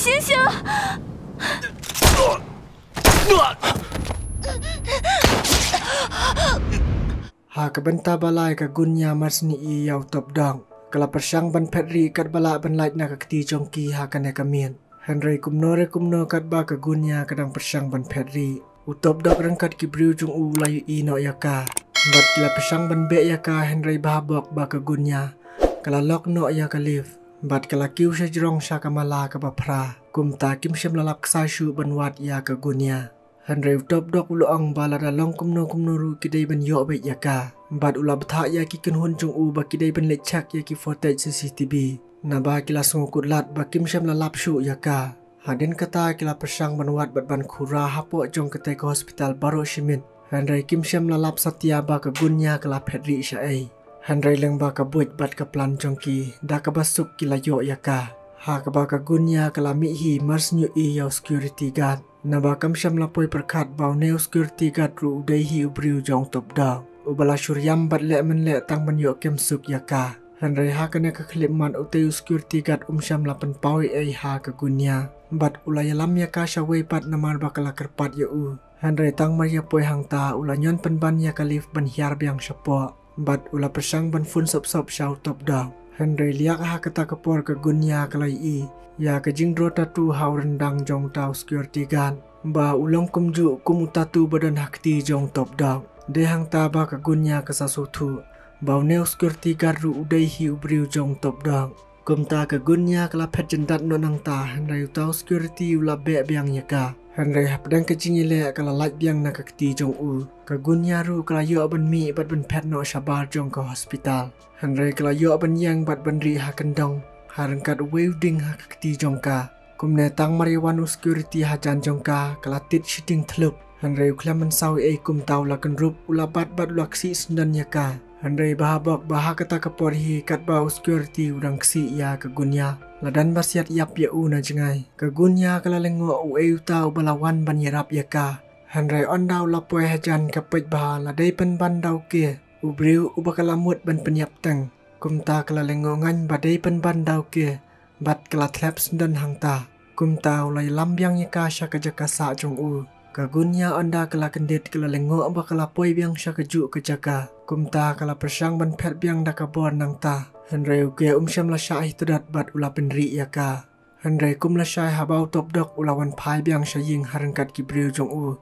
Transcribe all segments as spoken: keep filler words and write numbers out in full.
醒醒！ Ha ka bynta ba lai ka Gunya Marsni i ïa u Topdok ka la pyrshang ban phet rieh katba lah ban lait na ka kti jong ki ha kane ka miet. Hynrei kumno re kumno katba ka Gunya ka dang pyrshang ban phet rieh, u Topdok ryngkat ki briew jong u la ïohi noh ïa ka. Bad ki la pyrshang ban beh ïa ka hynrei bha bok ba ka Gunya ka la lok noh ïa ka lift bad ka la kiew sha jrong sha ka mala kaba phra. Kumta kim shym la lap ksai shuh ban wad ïa ka Gunya. Hynrei u Topdok u la ong ba lada long kumno kumno ruh ki dei ban ïoh beit ïa ka. Bad u la bthah ïa ki kynhun jong u ba ki dei ban leit check ïa ki footage C C T V, naba ki la sngewkut lad ba kim shym la lap shuh ïa ka. Hadien kata ki la pyrshang ban wad bad ban khura hapoh jong katei ka hospital baroh shi miet. Hynrei kim shym la lap satia ba ka Gunya ka la phet rieh shaei. Hynrei lyngba ka buit bad ka plan jong ki, da kaba suk ki la ïoh ïa ka. Ha kaba ka Gunya ka la mih hi mar shu ïohi ïa u security guard. Naba kam shym la poi pyrkhat ba une u security guard ruh u dei hi u briew jong u Topdok, uba la shu riam bad leh mynleh tang ban ïoh kem suk ïa ka. Hynrei ha kane ka khyllipmat utei u security guard um shym la pynpaw ei ei ha ka Gunya. Bad u la ïalam ïa ka shawei pat namar ba ka la kyrpad ïa u. Hynrei tang mar ïa poi hangta u la ñion pynban ïa ka lift ban hiar biang shapoh. Bad u la pyrshang ban phone sop sop sha u Topdok. Hynrei liak ha kata ka por ka Gunya ka la ïohi ïa ka jingdro tattoo ha u ryndang jong uta u security guard, ba u long kumjuh kum u tattoo ba don ha kti jong u Topdok. Dei hangta ba ka Gunya ka sa sngewthuh ba une u security guard ruh u dei hi u briew jong u Topdok. Kumta ka Gunya ka la phet jyndat noh nangta, hynrei uta u security u la beh biang ïa ka. Hynrei hapdeng ka jingïaleh ka la lait biang na ka kti jong u. Ka Gunya ruh ka la ïoh ban mih bad ban phet noh shabar jong ka hospital. Hynrei ka la ïoh ban ïeng bad ban rieh ha kyndong, ha ryngkat uwei u dieng ha ka kti jong ka. Kumne tang mar ïa wan u security hajan jong ka, ka la tied shiteng thlup. Hynrei u khlem mynsaw ei ei kumta u la kynrup, u la bat bad u la ksih syndon ïa ka. Hynrei bha bok ba ha kata ka por hi katba u security u dang ksih ïa ka Gunya, la don ba siat ïap ïa u na jngai. Ka Gunya ka la lyngngoh uei uta uba la wan ban ïarap ïa ka. Hynrei ynda u la poi hajan ka peit bha la dei pynban da u Ke, u briew uba ka la mut ban pynïap teng. Kumta ka la lyngngoh ngaiñ ba dei pynban da u Ke bad ka la thlep syndon hangta. Kumta u la ïalam biang ïa ka sha ka jaka sah jong u. Ka Gunya ynda ka la kyndit ka la lyngngoh ba ka la poi biang sha kajuh ka jaka. Kumta ka la pyrshang ban phet biang da ka bor nangta. Hynrei u Ke um shym la shah hi tdot bad u la pynrieh ïa ka. Hynrei kum lashai haba u Topdok u la wan phai biang sha ïing ha ryngkat ki briew jong u,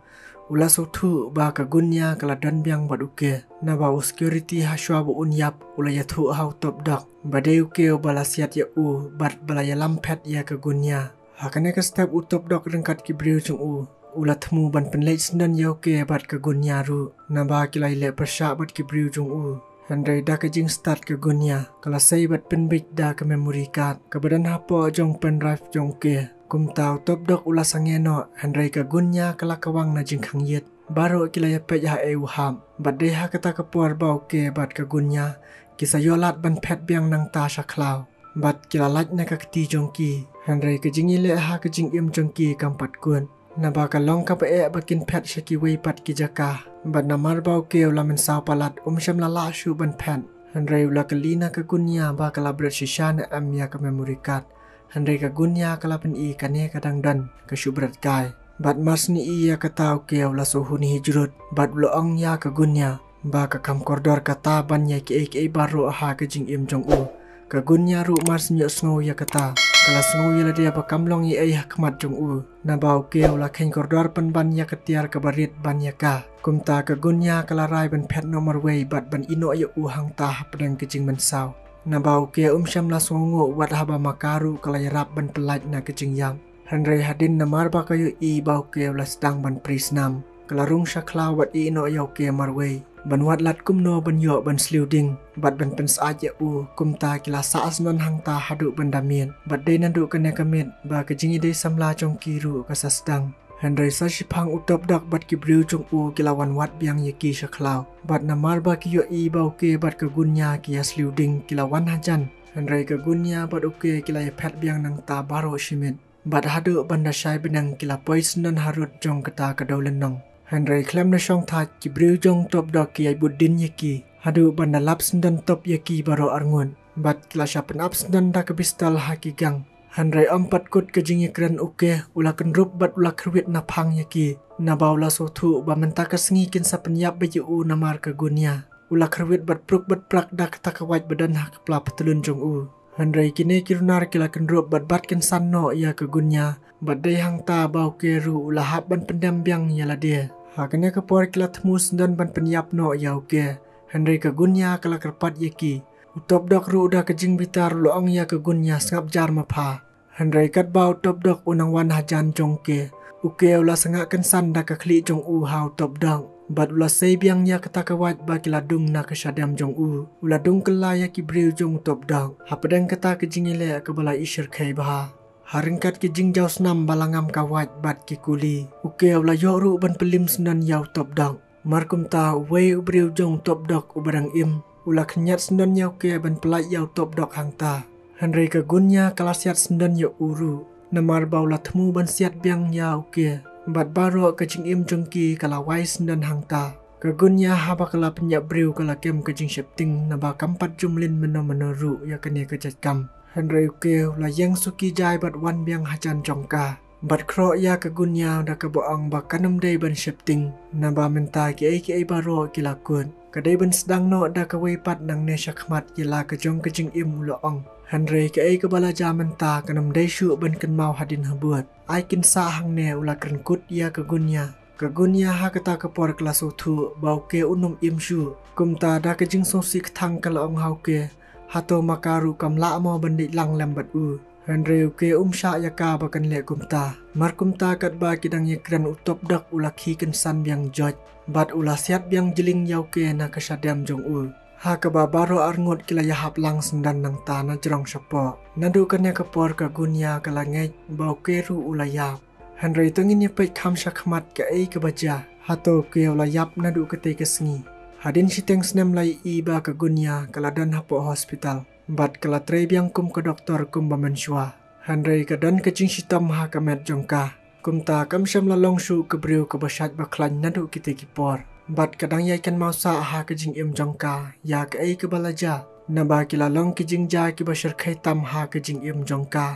u la sngewthuh ba ka Gunya ka la don biang bad u Ke. Naba u security ha shuwa ba un ïap u la ïathuh ha u Topdok ba dei u Ke uba la siat ïa u bad ba la ïalam phet ïa ka Gunya. Ha kane ka step u Topdok ryngkat ki briew jong u, u la thmu ban pynleit syndon ïa u Ke bad ka Gunya ruh. Naba ki la ïaleh pyrshah bad ki briew jong u. Hynrei da ka jingstad ka Gunya ka la sei bad pynbeit da ka memory card kaba don hapoh jong pen drive jong u Ke. Kumta u Topdok u la sangeh noh, hynrei ka Gunya ka la kawang na jingkhang ïit. Baroh ki la ïapeit ha ei u hap. Bad dei ha kata ka por ba u Ke bad ka Gunya ki sa ïoh lad ban phet biang nangta sha khlaw. Bad ki la lait na ka kti jong ki. Hynrei ka jingïaleh ha ka jingim jong ki kam pat kut. Naba ka long kaba eh ba kin phet sha kiwei pat ki jaka. Bad namar ba u Ke u la mynsaw palat um shym la lah shuh ban phet. Hynrei u la kylli na ka Gunya ba ka la bret shisha ne em ïa ka memory card. Hynrei ka Gunya ka la pyni kane ka dang don, ka shu bret kai. Bad mar shu ïohi ïa kata u Ke u la shu hun hi jrut bad u la ong ïa ka Gunya ba ka kham kordor kata ban ïa kiei kiei baroh ha ka jingim jong u. Ka Gunya ruh mar shu ïohsngew ïa kata, ka la sngew ïa lade ba kam long ei ei ha khmat jong u. Naba u Ke u la kheiñ kordor pynban ïa ka tiar kaba rit ban ïa ka. Kumta ka Gunya ka la rai ban phet noh marwei bad ban ïeh noh ïa u hangta hapdeng ka jingmynsaw. Naba u Ke um shym la sngewnguh wat haba ma ka ruh ka la ïarap ban pyllait na ka jingïap. Hynrei hadien namar ba ka ïohi ba u Ke u la sdang ban prie snam, ka la rung sha khlaw bad ïeh noh ïa u Ke marwei ban wad lad kumno ban ïoh ban sliew ding bad ban pynsyaid ïa u. Kumta ki la sah syndon hangta haduh ban da miet. Bad dei naduh kane ka miet ba ka jingïadei samla jong ki ruh ka sa sdang. Hynrei sa shiphang u Topdok bad ki briew jong u ki la wan wad biang ïa ki sha khlaw. Bad namar ba ki ïohi ba u Ke bad ka Gunya ki ïa sliew ding ki la wan hajan. Hynrei ka Gunya bad u Ke ki la ïa phet biang nangta baroh shi miet. Bad haduh ban da shai bneng ki la poi syndon harud jong kata ka dewlynnong. Hynrei khlem da shong thait ki briew jong u Topdok ki ïa bud dien ïa ki. Haduh ban da lap syndon top ïa ki baroh arngut. Bad ki la shah pynap syndon da ka pistol ha ki gang. Hynrei ym pat kut ka jingïakren u Ke u la kynrup bad u la kyrwit naphang ïa ki. Naba u la sngewthuh ba mynta ka sngi kin sa pynïap beit ïa u namar ka Gunya u la kyrwit bad pruk bad prak da kata ka wait ba don ha ka pla patlun jong u. Hynrei kine ki runar ki la kynrup bad bat kynsan noh ïa ka Gunya. Bad dei hangta ba u Ke ruh u la hap ban pyndem biang ïa lade. Ha kane ka por ki la thmu syndon ban pynïap noh ïa u Ke. Hynrei ka Gunya ka la kyrpad ïa ki. U Topdok ruh da ka jingbitar u la ong ïa ka Gunya sngap jar ma pha. Hynrei katba u Topdok u nang wan hajan jong u Ke, u Ke u la sngap kynsan da ka khlieh jong u ha u Topdok. Bad u la sei biang ïa kata ka wait ba ki la dung na ka shadem jong u. U la dung kylla ïa ki briew jong u Topdok. Hapdeng kata ka jingïaleh kaba la ishyrkhei bha, ha ryngkat ki jingjaw snam ba la ngam ka wait bad ki kuli, u Ke u la ïoh ruh ban pynlim syndon ïa u Topdok. Mar kumta uwei u briew jong u Topdok uba dang im u la khynñiat syndon ïa u Ke ban pyllait ïa u Topdok hangta. Hynrei ka Gunya ka la siat syndon ïa u ruh. Namar ba u la thmu ban siat biang ïa u Ke. Bad baroh ka jingim jong ki ka la wai syndon hangta. Ka Gunya haba ka la pynïap briew ka la kem ka jingsheptieng naba kam pat jumlin mynno mynno ruh ïa kane ka jait kam. Hynrei u Ke u la ïeng suki jai bad wan biang hajan jong ka. Bad khroh ïa ka Gunya da kaba ong ba kan ym dei ban sheptieng. Naba mynta kiei kiei baroh ki la kut. Ka dei ban sdang noh da kawei pat nangne shakhmat ïa la ka jong ka jingim, u la ong. Hynrei kaei kaba la jia mynta kan ym dei shuh ban kynmaw hadien habud. Ai kin sah hangne, u la kren kut ïa ka Gunya. Ka Gunya ha kata ka por ka la sngewthuh ba u Ke um im shuh. Kumta da ka jingsngewsih kthang ka la ong ha u Ke, hato ma ka ruh kam lah mo ban leit lang lem bad u? Hynrei u Ke um shah ïa ka ba kan leh kumta. Mar kumta katba ki dang ïakren u Topdok u la khie kynsan biang joit. Bad u la siat biang jylliew ïa u Ke na ka shadem jong u. Ha kaba baroh arngut ki la ïahap lang syndon nangta na jrong shapoh. Naduh kane ka por ka Gunya ka la ngeit ba u Ke ruh u la ïap. Hynrei to ngin ïa peit kham shakhmat kaei kaba jia. Hato u Ke u la ïap naduh katei ka sngi? Hadien shiteng snem la ïohi ba ka Gunya ka la don hapoh hospital. Bad ka la trei biang kum ka doktor kumba mynshuwa. Hynrei ka don ka jingshitom ha ka met jong ka. Kumta kam shym la long shuh ka briew kaba shait ba khlaiñ naduh kitei ki por. Bad ka dang ïai kynmaw sah ha ka jingim jong ka ïa kaei kaba la jia. Naba ki la long ki jingjia kiba shyrkhei tam ha ka jingim jong ka.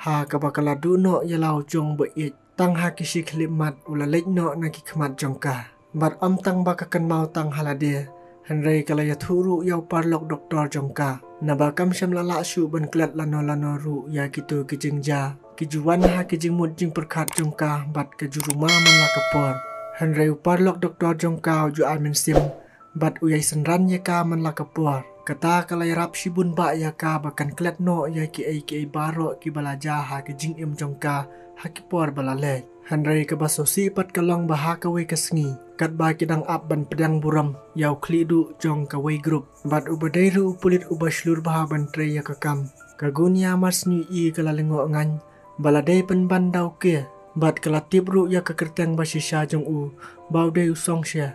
Ha kaba ka la duh noh ïa la u jong ba ïeit. Tang ha ki shi khyllipmat u la leit noh na ki khmat jong ka. Bad ym tang ba ka kynmaw tang ha lade, hynrei ka la ïathuh ruh ïa u paralok doktor jong ka. Naba kam shym la lah shuh ban klet lano lano ruh ïa kito ki jingjia. Ki ju wan ha ki jingmut jingpyrkhat jong ka bad ka ju ruma man la ka por. Hynrei u paralok doktor jong ka u ju ai mynsiem bad u ïai synran ïa ka man la ka por. Kata ka la ïarap shibun bah ïa ka ba kan klet noh ïa kiei kiei baroh kiba la jia ha ka jingim jong ka ha ki por ba la leit. Hynrei kaba sngewsih pat ka long ba ha kawei ka sngi, katba ki dang ap ban pdiang burom ïa u khlieh duh jong kawei grup bad uba dei ruh u pulit uba shlur bha ban trei ïa ka kam, ka Gunya mar sniew i ka la lyngngoh ngaiñ ba la dei pynban da u Ke. Bad ka la tip ruh ïa ka kyrteng ba shisha jong u ba u dei u Songshe.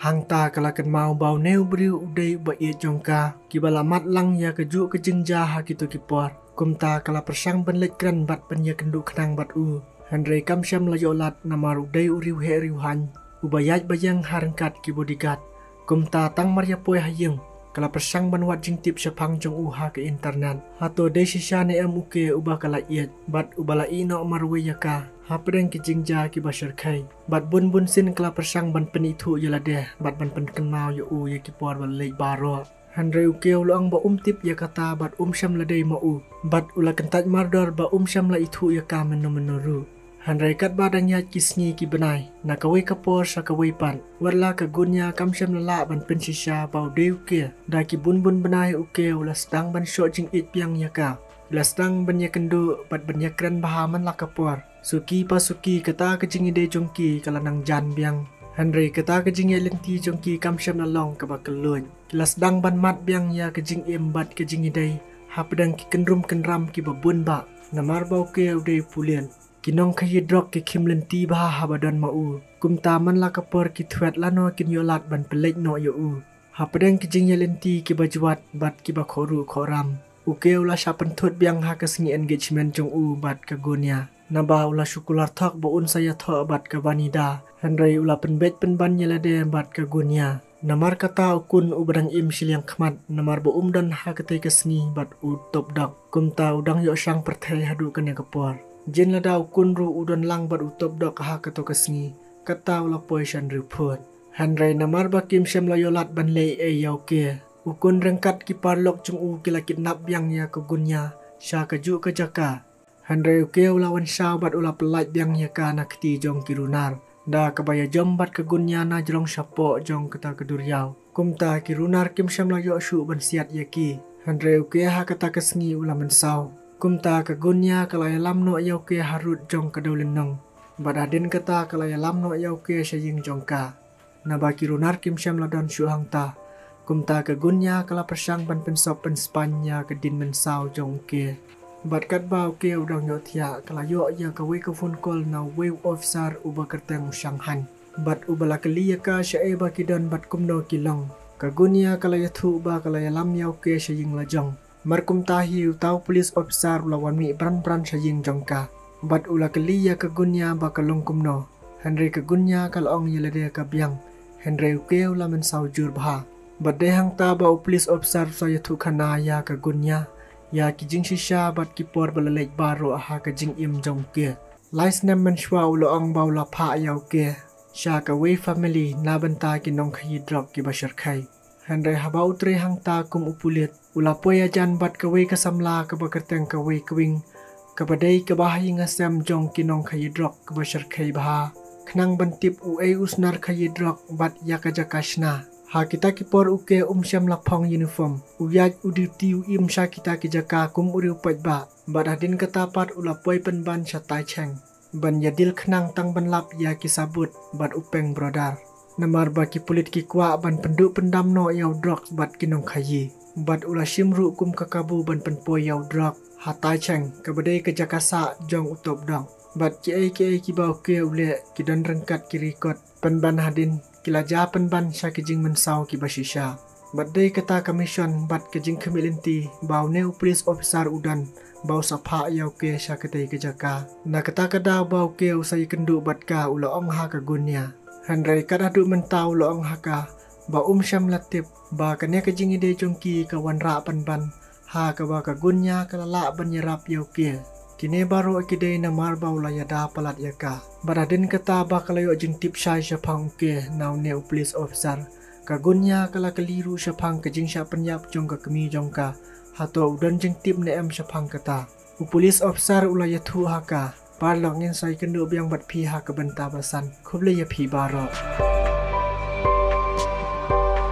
Hangta ka la kynmaw ba une u briew u dei uba ïeit jong ka, kiba la mad lang ïa kajuh ka jingjia ha kito ki por. Kumta ka la pyrshang ban leit kren bad ban ïakynduh khnang bad u. Hynrei kam shym la ïoh lad namar u dei u riewheh riewhaiñ, uba ïaid ba ïeng ha ryngkat ki bodyguard. Kumta tang mar ïa poi ha ïing, ka la pyrshang ban wad jingtip shaphang jong u ha ka internet. Hato dei shisha ne em u Ke uba ka la ïeit bad uba la ïehnoh marwei ïa ka hapdeng ki jingjia kiba shyrkhei. Bad bun bun sien ka la pyrshang ban pynithuh ïa lade bad ban pynkynmaw ïa u ïa ki por ba la leit baroh. Hynrei u Ke u la ong ba um tip ïa kata bad um shym la dei ma u. Bad u la kyntait mardor ba um shym la ithuh ïa ka mynno mynno ruh. Hynrei katba dang ïaid ki sngi ki bnai, na kawei ka por sha kawei pat, wat la ka Gunya kam shym la lah ban pynshisha ba u dei u Ke. Da ki bun bun bnai u Ke u la sdang ban shoh jingïeit biang ïa ka. U la sdang ban ïakynduh bad ban ïakren bha man la ka por. Suki pa suki kata ka jingïadei jong ki ka la nang jan biang. Hynrei kata ka jingïaid lynti jong ki kam shym la long kaba kylluid. Ki la sdang ban mad biang ïa ka jingim bad ka jingïadei hapdeng ki kynrum kynram kiba bun bah. Namar ba u Ke u dei u pulit, ki nongkhaïi drok ki khim lynti bha haba don ma u. Kumta man la ka por ki thwet lano kin ïoh lad ban pynleit noh ïa u. Hapdeng ki jingïaid lynti kiba jwat bad kiba khohruh khohram, u Ke u la shah pynthut biang ha ka sngi engagement jong u bad ka Gunya. Naba u la shu kular thok ba un sa ïathoh bad ka Vanida. Hynrei u la pynbeit pynban ïa lade bad ka Gunya. Namar kata u Kun uba dang im shiliang khmat, namar ba um don ha katei ka sngi bad u Topdok. Kumta u dang ïoh shang pyrthei haduh kane ka por. Jin lada u Kun ruh u don lang bad u Topdok ha kato ka sngi, kata u la poi sha Riewphut. Hynrei namar ba kim shym la ïoh lad ban leh ei ei ïa u Ke, u Kun ryngkat ki paralok jong u ki la kidnap biang ïa ka Gunya sha kajuh ka jaka. Hynrei u Ke u la wan shaw bad u la pyllait biang ïa ka na kti jong ki runar, da kaba ïa jom bad ka Gunya na jrong shapoh jong kata ka duriaw. Kumta ki runar kim shym la ïoh shuh ban siat ïa ki. Hynrei u Ke ha kata ka sngi u la mynsaw. Kumta ka Gunya ka la ïalam noh ïa u Ke harud jong ka dewlynnong. Bad hadien kata ka la ïalam noh ïa u Ke sha ïing jong ka. Naba ki runar kim shym la don shuh hangta. Kumta ka Gunya ka la pyrshang ban pynsop pynspaiñ ïa ka dien mynsaw jong u Ke. Bad katba u Ke u dang ïohthiah ka la ïoh ïa kawei ka phone call na uwei u officer uba kyrteng u Shanghan. Bad uba la kylli ïa ka shaei ba ki don bad kumno ki long. Ka Gunya ka la ïathuh ba ka la ïalam ïa u Ke sha ïing lajong. Mar kumta hi uta u police officer u la wan mih bran bran sha ïing jong ka. Bad u la kylli ïa ka Gunya ba ka long kumno. Hynrei ka Gunya ka la ong ïa lade ka biang. Hynrei u Ke u la mynsaw jur bha. Bad dei hangta ba u police officer u sa ïathuh khana ïa ka Gunya ïa ki jingshisha bad ki por ba la leit baroh ha ka jingim jong u Ke. Lai snem mynshuwa u la ong ba u la phah ïa u Ke sha kawei family na bynta ki nongkhaïi drok kiba shyrkhei. Hynrei haba u trei hangta kum u pulit, u la poi hajan bad kawei ka samla kaba kyrteng ka Wei Kwing, kaba dei kaba ha ïing ha sem jong ki nongkhaïi drok kaba shyrkhei bha, khnang ban tip uei u snar khaïi drok bad ïa ka jaka shna. Ha kita ki por u Ke um shym la phong uniform, u ïaid u duty u im sha kita ki jaka kum u riew paidbah. Bad hadien kata pat u la poi pynban sha Taicheng ban ïadil khnang tang ban lap ïa ki sabut bad u Peng Brother. Namar ba ki pulit ki kwah ban pynduh pyndam noh ïa u drok bad ki nongkhaïi. Bad u la shim ruh kum ka kabu ban pynpoi ïa u drok ha Taicheng, kaba dei ka jaka sah jong u Topdok. Bad kiei kiei kiba u Ke u leh ki don ryngkat ki record. Pynban hadien ki la jia pynban sha ki jingmynsaw kiba shisha. Bad dei kata ka mission bad ka jingkhmih lynti ba une u police officer u don ba u sa phah ïa u Ke sha katei ka jaka. Na kata ka daw ba u Ke u sa ïakynduh bad ka, u la ong ha ka Gunya. Hynrei kat haduh mynta u la ong ha ka ba um shym la tip ba kane ka jingïadei jong ki ka wanrah pynban ha kaba ka Gunya ka la lah ban ïarap ïa u Ke. Kine baroh ki dei namar ba u la ïada palat ïa ka. Bad hadien kata ba ka la ïoh jingtip shai shaphang u Ke na une u police officer, ka Gunya ka la kylli ruh shaphang ka jingshah pynïap jong ka kmie jong ka, hato u don jingtip ne em shaphang kata. U police officer u la ïathuh ha ka, paralok, ngin sa ïakynduh biang bad phi ha ka bynta ba san. Khublei ïa phi baroh.